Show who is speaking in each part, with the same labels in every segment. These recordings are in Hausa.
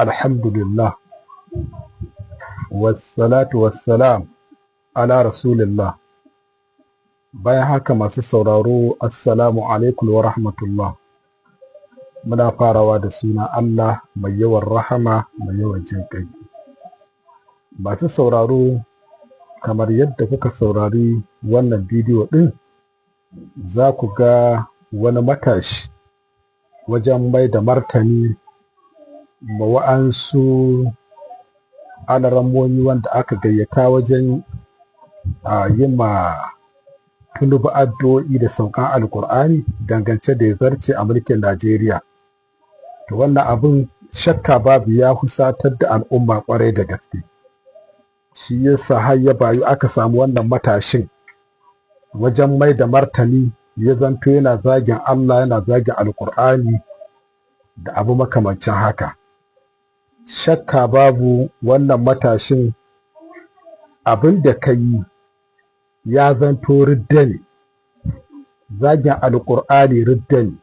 Speaker 1: Alhamdulillah, wassalatu wassalam ala rasulillah. Bayan haka, masu sauraro, assalamu alaikum wa rahmatullah. Muna farawa da suna Allah mai yawan rahama, mai yawan jin kai. Masu sauraro, kamar yadda kuka saurari wannan bidiyo ɗin, za ku ga wani matashi wajen mai da martani ma wa'ansu alarammomi wanda aka gayyata wajen a yi ma Tinubu addu'o'i da saukan Alkur'ani dangance da ya zarce a mulkin Najeriya. To, wannan abin shakka babu ya husatar da al'umma kwarai da gaske. Shi yasa har ya bayu aka samu wannan matashin wajen mai da martani ya zanto yana zagin Allah, yana zagin Alkur'ani da abu makamancin haka. Shakka babu, wannan matashin, abin da ka yi ya zanto ridda ne. Zagin Alkur'ani ridda ne,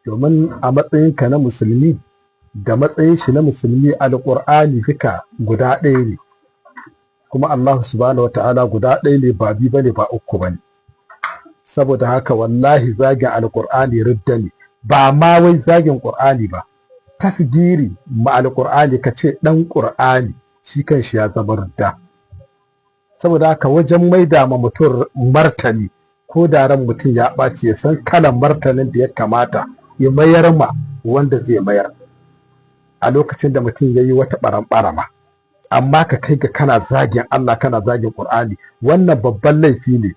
Speaker 1: domin a matsayinka na musulmi da matsayin shi na musulmi, Alkur'ani duka guda ɗaya ne, kuma Allah subhanahu wata'ala guda ɗaya ne, ba biyu bane, ba uku bane. Saboda haka, wallahi zagin Alkur'ani ridda ne. Ba ma wai zagin Qur'ani ba, tasgiri ma Alkur'ani, ka ce ɗan Qur'ani, shi kan shi ya zama ridda. Saboda haka, wajen maida ma mutum martani, ko da ran mutum ya ɓaci, ya san kalan martanin da ya kamata ya mayar ma wanda zai mayar a lokacin da mutum ya yi wata ɓaramɓarama. Amma ka kai ga kana zagin Allah, kana zagin Qur'ani, wannan babban laifi ne,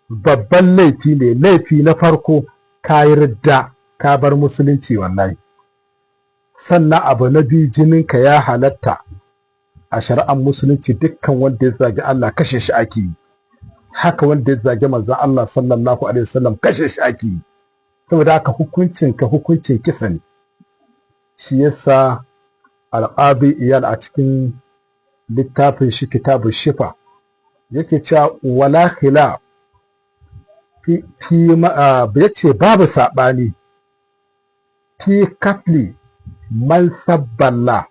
Speaker 1: babban laifi ne. Laifi na farko, ka yi ridda, ka bar musulunci wallahi. Sannan abu na biyu, jininka ya halatta. A shari'ar musulunci, dukkan wanda ya zagi Allah kashe shi ake yi. Haka wanda ya zagi manzon Allah sallallahu alaihi wasallam kashe shi ake yi. Saboda haka, hukuncin ka hukuncin kisa ne. Shi yasa Alqadi Iyal a cikin littafin shi Kitabu Shifa yake cewa wala khilaf fi fi yace babu sabani fi katli man sabballa,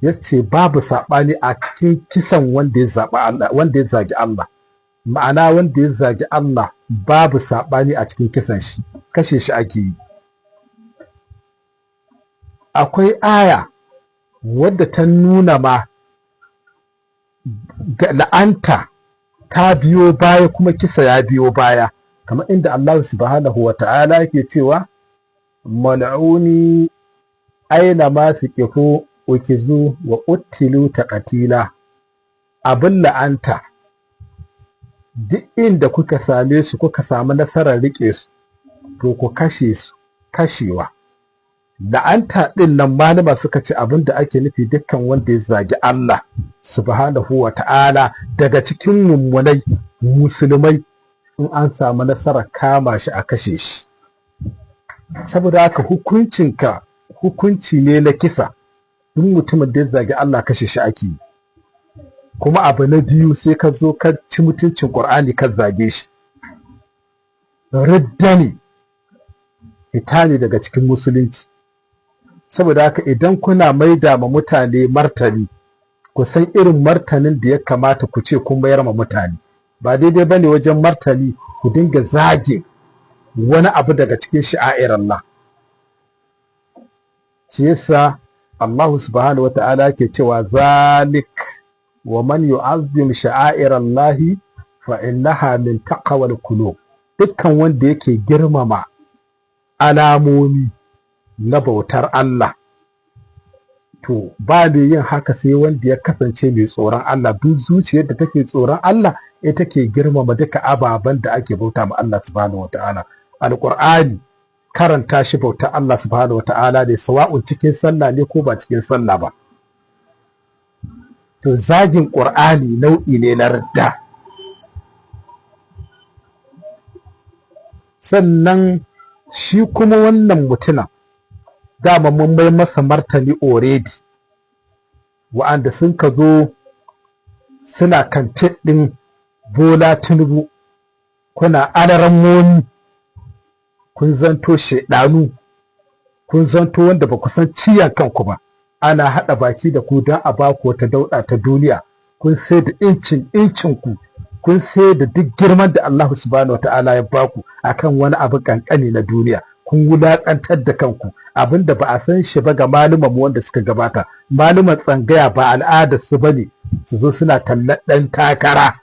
Speaker 1: yace babu saɓani a cikin kisan wanda ya zaɓi Allah, wanda ya zagi Allah. Ma'ana, wanda ya zagi Allah babu saɓani a cikin kisan shi, kashe shi ake yi. Akwai aya wadda ta nuna ma la'anta ta biyo baya kuma kisa ya biyo baya, kamar inda Allah subhanahu wa ta'ala yake cewa mal'uni aina ma suqifu ukizu wa qutilu taqatila. Abin la'anta, duk inda kuka same su, kuka samu nasarar rike su, to ku kashe su kashewa. La'anta ɗin nan, malama suka ce abin da ake nufi, dukkan wanda ya zagi Allah subhanahu wa ta'ala daga cikin mummunai musulmai, in an samu nasarar kama shi, a kashe shi. Saboda haka, hukuncinka hukunci ne na kisa. Duk mutumin da ya zagi Allah kashe shi ake yi. Kuma abu na biyu, sai ka zo ka ci mutuncin Qur'ani, ka zage shi, ridda ne, fita ne daga cikin musulunci. Saboda haka, idan kuna maida ma mutane martani, ku san irin martanin da ya kamata ku ce kun mayar ma mutane. Ba daidai bane wajen martani ku dinga zage wani abu daga cikin sha'air Allah. Shi yasa Allah subhanahu wata'ala ke cewa zalik wa man yu'azzim sha'air Allah fa innaha min taqwal qulub. Dukkan wanda yake girmama alamomi na bautar Allah, to ba mai yin haka sai wanda ya kasance mai tsoron Allah. Duk zuciyar da take tsoron Allah, ita ke girmama duka ababen da ake bauta ma Allah subhanahu wataala. Alqur'ani, karanta shi bautar Allah subhanahu wataala ne, sawa'un cikin sallah ne ko ba cikin sallah ba. To, zagin Qur'ani nau'i ne na ridda. Sannan shi kuma wannan mutumin, dama mun mai masa martani already. Wa'anda sun ka zo suna kamfe ɗin Bola Tinubu, kuna alarammomi, kun zanto shaidanu, kun zanto wanda ba ku san ciyan kanku ba. Ana haɗa baki da ku don a ba ku wata dauɗa ta duniya. Kun sai da incin ku, kun sai da duk girman da Allah subhanahu wata'ala ya baku akan wani abu kankani na duniya. Kun wulaƙantar da kanku, abinda ba a san shi ba ga maluman mu wanda suka gabata. Maluman tsangaya ba al'adar su bane su zo suna tallar ɗan takara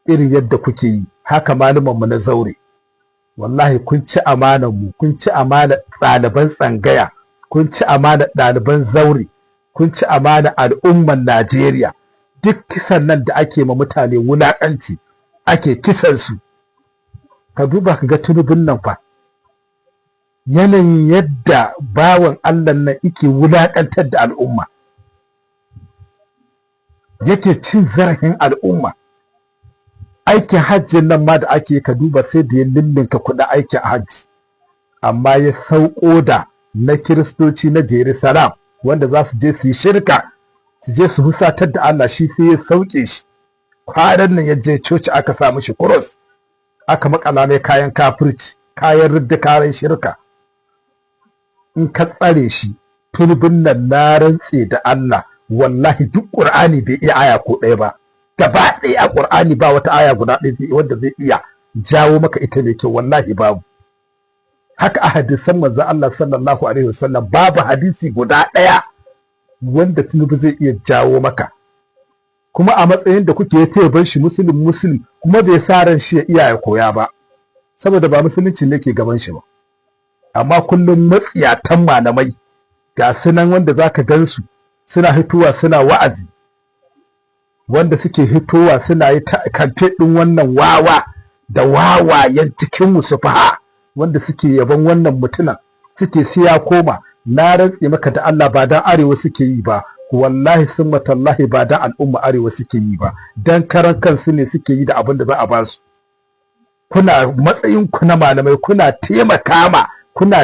Speaker 1: irin yadda kuke yi. Haka maluman mu na zaure, wallahi kun ci amanar mu, kun ci amanar ɗaliban tsangaya, kun ci amanar ɗaliban zaure, kun ci amanar al'umman Najeriya. Duk kisan nan da ake ma mutane, wulaƙanci ake kisan su. Ka duba ka ga Tinubun nan fa, yanayin yadda bawan Allah nan yake wulaƙantar da al'umma, yake cin zarafin al'umma. Aikin hajjin nan ma da ake, ka duba, sai da ya lullunka kuɗin aikin hajji, amma ya sauko da na Kiristoci na Jerusalem wanda za su je su yi shirka, su je su husatar da Allah, shi sai ya sauke shi. Kwanan nan ya je coci aka sa mishi cross, aka makala mai kayan kafirci, kayan ridda, kayan shirka. In ka tsare shi, Tinubun nan, na rantse da Allah, wallahi duk Qur'ani bai iya aya ko ɗaya ba. Gaba ɗaya a Qur'ani ba wata aya guda ɗaya wanda zai iya jawo maka ita mai kyau, wallahi babu. Haka a hadisan manzo Allah sallallahu alaihi wasallam, babu hadisi guda ɗaya wanda Tinubu zai iya jawo maka. Kuma a matsayin da kuke taya shi, Muslim, Muslim, kuma bai sa ran shi ya iya ya koya ba, saboda ba musulunci ne ke gaban shi ba. Amma kullum matsiyatan malamai ga su nan wanda zaka gansu suna hitowa suna wa'azi, wanda suke hitowa suna yi kamfe ɗin wannan wawa da wawayen cikin musufaha, wanda suke yaban wannan mutumin, suke siya koma. Na rantse maka da Allah, ba dan Arewa suke yi ba, wallahi summa tallahi, ba dan al'umma Arewa suke yi ba, dan karan kansu ne suke yi da abin da za a ba su. Kuna matsayin ku na malamai, kuna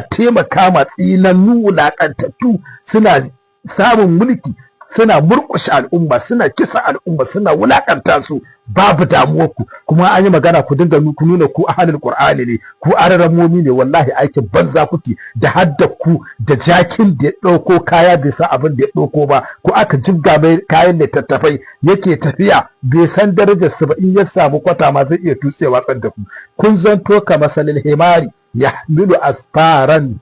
Speaker 1: taimaka ma tsinannu wulaƙantattu suna samun mulki, suna murƙushe al'umma, suna kisa al'umma, suna wulaƙanta su, babu damuwarku. Kuma an yi magana, ku dinga ku nuna ku ahalul Qur'ani ne, ku ararammomi ne. Wallahi aikin banza kuke da hadda ku da jakin da ya ɗauko kaya bai san abin da ya ɗauko ba, ko aka jibga mai kayan littattafai yake tafiya bai san darajar su ba. In ya samu kwata ma zai iya tutsewa watsar da ku. Kun zanto كمثل الحمار يحمل أسفارا,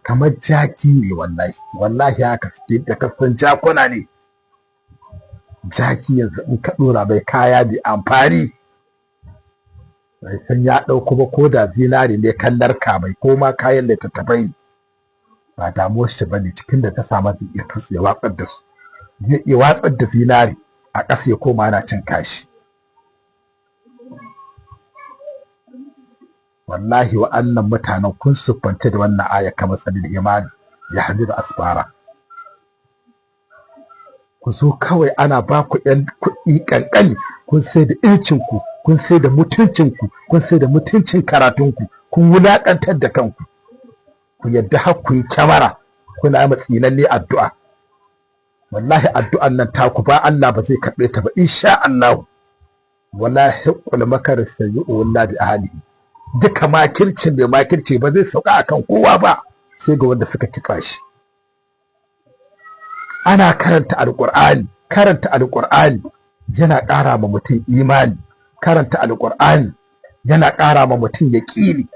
Speaker 1: kamar jaki ne. Wallahi, wallahi haka suke da kasan jakuna ne. Jaki yanzu in ka ɗora mai kaya mai amfani, bai san ya ɗauko ba, ko da zinari ne kan narka mai, ko ma kayan littattafai, ba damuwar shi bane. Cikin da ta samu zai iya tutse ya watsar da su, zai iya watsar da zinari a ƙasa ya koma ana cin kashi. Wallahi wa'annan mutanen kun siffanta da wannan aya كمثل الحمار يحمل أسفارا. Ku zo kawai ana ba ku ‘yan kuɗi ƙanƙani, kun sai da ku, kun sai da mutuncinku, kun sai da mutuncin karatunku, kun wulaƙantar da kanku. Ku yadda har ku yi kyamara kuna yi tsinalle addu'a. Wallahi addu'an nan taku ba Allah ba zai karɓe ta ba, insha Allah. ولا يحيق المكر السيئ إلا بأهله. Duka makircin mai makirci ba zai sauka akan kowa ba sai ga wanda suka kitsa shi. Ana karanta Alƙur'ani, karanta Alƙur'ani yana ƙara ma mutum imani, karanta Alƙur'ani yana ƙara ma mutum yaƙini,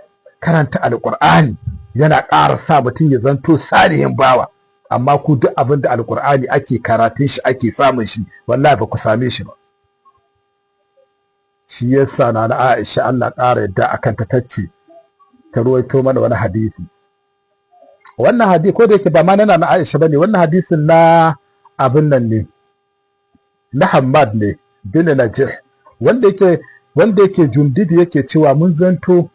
Speaker 1: karanta Alƙur'ani yana ƙara sa mutum ya zanto salihin bawa. Amma ku duk abin da Alƙur'ani ake karatun shi ake samun shi, wallahi ba ku same shi ba. Shi yasa na Aisha, Allah ƙara yadda akan ta, tace, ta ruwaito mana wani hadisi. Wannan hadisi, ko da yake ba ma na Aisha bane, wannan hadisin na abin nan ne, na Hammad ne bin Najih, wanda yake Jundibi, yake cewa mun zanto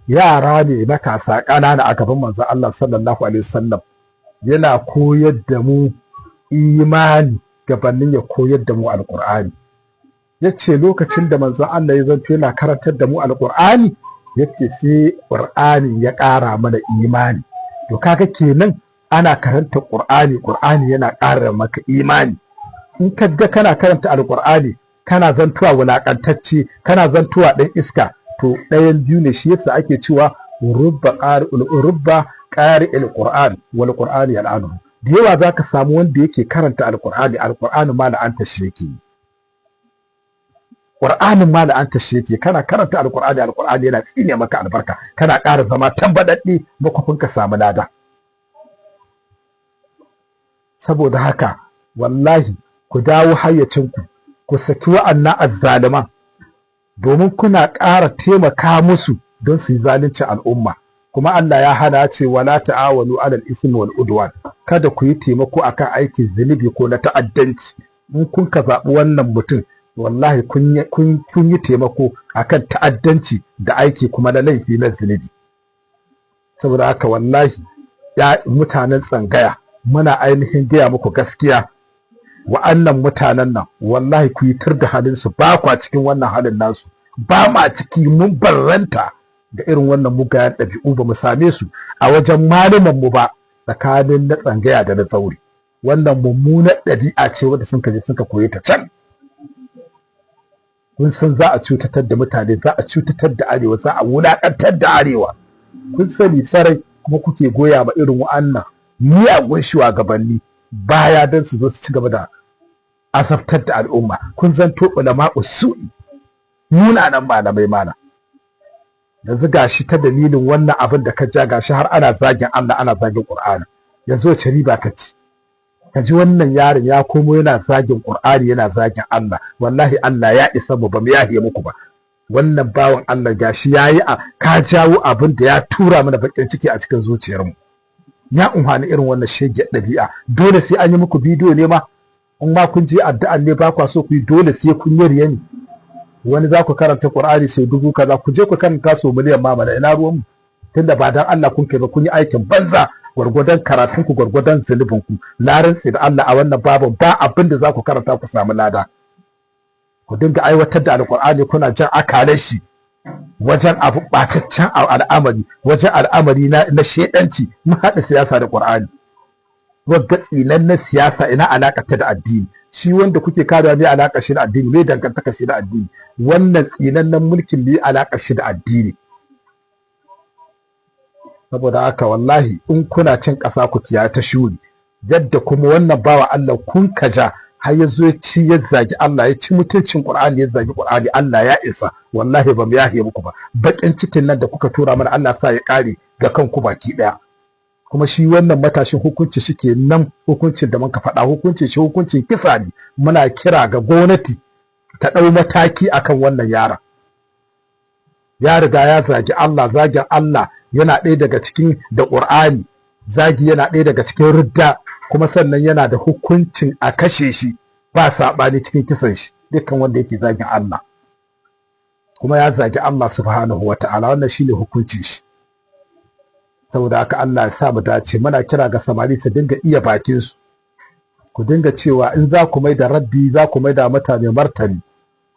Speaker 1: yara ne matasa ƙanana a gaban manzon Allah sallallahu alaihi wasallam, yana koyar da mu imani gabanin ya koyar da mu Alƙur'ani. Ya ce lokacin da manzon Allah ya zanto yana karantar da mu Alƙur'ani, ya ce sai Ƙur'ani ya ƙara mana imani. To kaga kenan ana karanta Ƙur'ani, Ƙur'ani yana ƙara maka imani. In ka ga kana karanta Alƙur'ani kana zantuwa wulaƙantacce, kana zantuwa ɗan iska, to ɗayan biyu ne. Shi yasa ake cewa رب Qari'il Qur'an wal Qur'an yal'anuhu. Da yawa zaka samu wanda yake karanta Alqur'ani, Alqur'ani ma la'anta shi yake. Qur'anin ma la'anta shi yake. Kana karanta Alqur'ani, Alqur'ani yana tsine maka albarka, kana ƙara zama tambadadde makwafin ka samu lada. Saboda haka wallahi ku dawo hayyacinku, ku saki wa'annan azzaliman, domin kuna ƙara taimaka musu don su yi zalunci al'umma. Kuma Allah ya hana, ce wala ta'awanu alal ismi wal udwan, kada ku yi taimako akan aikin zunubi ko na ta'addanci. In kun ka zaɓi wannan mutum, wallahi kun yi taimako akan ta'addanci da aiki kuma na laifi na zunubi. Saboda haka wallahi ya mutanen tsangaya, muna ainihin gaya muku gaskiya, wa'annan mutanen nan wallahi ku yi tur da halin su. Ba kwa cikin wannan halin nasu, ba ma ciki, mun barranta da irin wannan mugayen ɗabi'u. Ba mu same su a wajen malaman mu ba, tsakanin na tsangaya da na zauri. Wannan mummunar ɗabi'a ce wadda sun kaje suka koye ta can. Kun san za a cutatar da mutane, za a cutatar da Arewa, za a wulaƙantar da Arewa. Kun sani sarai, kuma kuke goya ma irin wa'annan miyagun shugabanni baya don su zo su ci gaba da azabtar da al'umma. Kun zanto ulama usu'i, munanan malamai mana. Yanzu gashi ta dalilin wannan abin da ka ja, gashi har ana zagin Allah, ana zagin Qur'ani. Yanzu wace riba ka ci? Ka ji wannan yaron ya komo yana zagin Qur'ani, yana zagin Allah. Wallahi Allah ya isa mu, ba mu yahe muku ba. Wannan bawan Allah gashi yayi a ka jawo abin da ya tura mana bakin ciki a cikin zuciyarmu. Ya umhani irin wannan shege ɗabi'a, dole sai an yi muku bidiyo ne ma? In ma kun je addu'an ne ba kwa so ku yi, dole sai kun yi riya ne? Wani za ku karanta Qur'ani sau dubu kaza, ku je ku karanta sau miliyan ma mana, ina ruwan mu? Tunda ba dan Allah kun kai ba, kun yi aikin banza. Gwargwadon karatun ku, gwargwadon zunubin ku. Na rantse da Allah, a wannan babin ba abin da za ku karanta ku samu lada. Ku dinga aiwatar da Alqur'ani, kuna jan akalar shi wajen abu ɓataccen al'amari, wajen al'amari na shedanci. Mun haɗa siyasa da Qur'ani. Wagga tsinan siyasa, ina alaƙa ta da addini? Shi wanda kuke karewa, me alaƙa shi da addini? Me dangantaka shi da addini? Wannan tsinannen mulkin, me alaƙa shi da addini? Saboda haka wallahi in kuna cin ƙasa, ku kiyaye ta shuri. Yadda kuma wannan bawa Allah kun kaja har ya zo ya ci, ya zagi Allah, ya ci mutuncin Qur'ani, ya zagi Qur'ani, Allah ya isa. Wallahi ba mu yahe muku ba. Bakin cikin nan da kuka tura mana, Allah sa ya kare ga kanku baki daya. Kuma shi wannan matashin, hukunci shike nan, hukuncin da muka faɗa, hukuncin shi hukuncin kisa ne. Muna kira ga gwamnati ta ɗau mataki akan wannan yaron. Ya riga ya zagi Allah. Zagin Allah yana ɗaya daga cikin, da Qur'ani zagi yana ɗaya daga cikin ridda, kuma sannan yana da hukuncin a kashe shi, ba saɓani cikin kisan shi, dukkan wanda yake zagin Allah. Kuma ya zagi Allah subhanahu wa ta'ala, wannan shine hukuncin shi. Saboda haka Allah ya sa mu dace. Muna kira ga samari su dinga iya bakin su. Ku dinga cewa in za ku mai da raddi, za ku mai da mutane martani,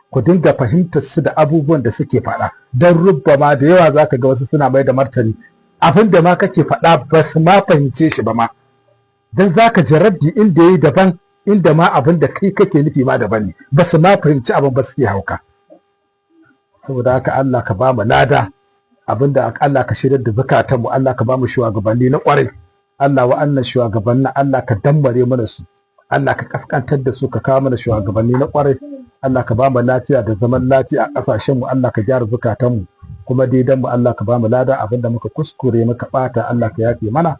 Speaker 1: ku dinga fahimtar su da abubuwan da suke faɗa, don rubbama da yawa za ka ga wasu suna mai da martani, abin da ma kake faɗa ba su ma fahimce shi ba ma, don za ka ji raddi inda ya yi daban, inda ma abin da kai kake nufi ma daban ne, ba su ma fahimci abin ba suke hauka. Saboda haka Allah ka ba mu lada abin da, Allah ka shirya da zukatanmu, Allah ka ba mu shugabanni na ƙwarai. Allah, wa'annan shugabannin Allah ka dammare mana su, Allah ka kaskantar da su, ka kawo mana shugabanni na ƙwarai. Allah ka ba mu lafiya da zaman lafiya a ƙasashenmu. Allah ka gyara zukatanmu kuma daidan mu. Allah ka ba mu lada abinda muka kuskure, muka ɓata, Allah ka yafe mana.